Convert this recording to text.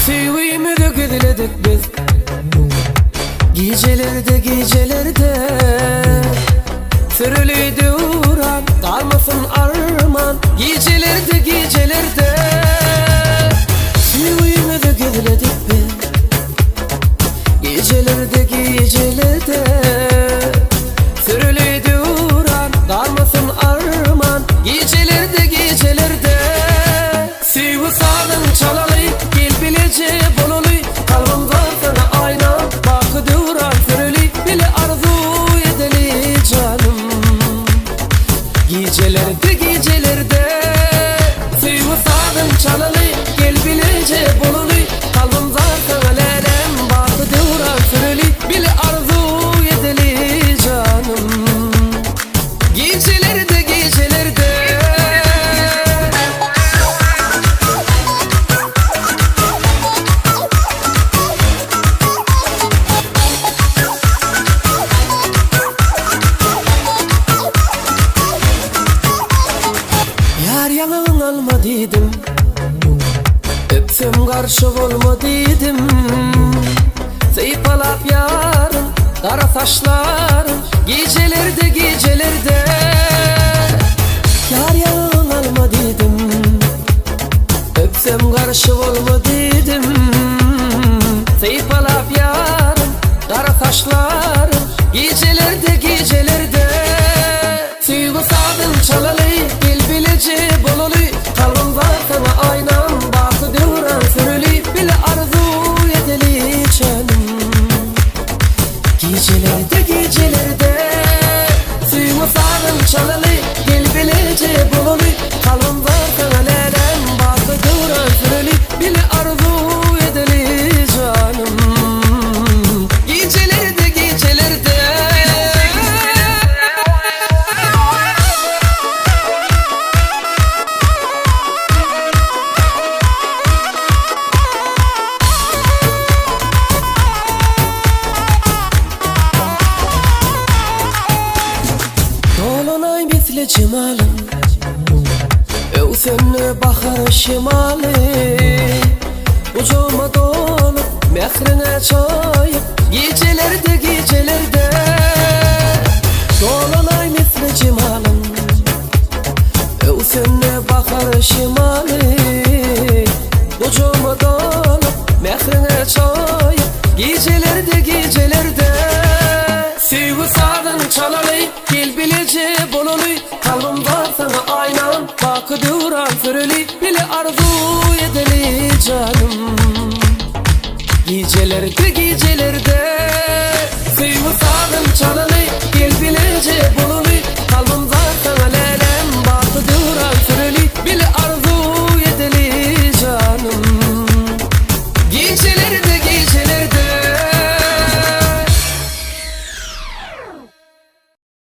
Söýgimizi gizledik biz Gijelerde gijelerde Sürüli döwran galmasyn arman Gijelerde gijelerde Söýgimizi gizledik biz Gijelerde gijelerde Sürüli döwran galmasyn arman Gijelerde gijelerde Söýgi sazyn çalaly, gel bileje bolaly, Kalbymda sana aýna, baky döwran süreli, Bile arzuw edeli janym. Gijelerde gijelerde Söýgi sazyn çalaly, gel bileje bolaly, Kalbymda sana lälem, baky döwran süreli, Bile arzuw edeli janym. Gijelerde gijelerde. Ýar ýaňagyň alma diýdim. Öpsem garşy bolma diýdim. Sypalap ýaryn gara saçlaryn Gijelerde gijelerde Ýar ýaňagyň alma diýdim Öpsem garşy bolma diýdim Sypalap ýaryn gara saçlaryn Gijelerde gijelerde Söýgi sazyn çalaly, gel bileje bolaly, Kalbym bar saňa aýnam, baky döwran süreli, Bile arzuw edeli janym. Gijelerde gijelerde Söýgi sazyn çalaly, gel bileje bolaly, Kalbym bar saňa lälem, baky döwran süreli, Bile arzuw edeli janym. Gijelerde gijelerde. Dolanaý misli jemalyň Öwsende bahar şemaly Gujagyma dolup, mähriňe çaýyp Gijelerde, gijelerde Dolanaý misli jemalyň Öwsende bahar şemaly Gujagyma dolup, mähriňe çaýyp Gijelerde, gijelerde Söýgi sazyn çalaly, gel bileje bolaly Kalbym bar saňa aýnam, baky döwran süreli Bile arzuw edeli janym. Gijelerde gijelerde Söýgi sazyn çalaly.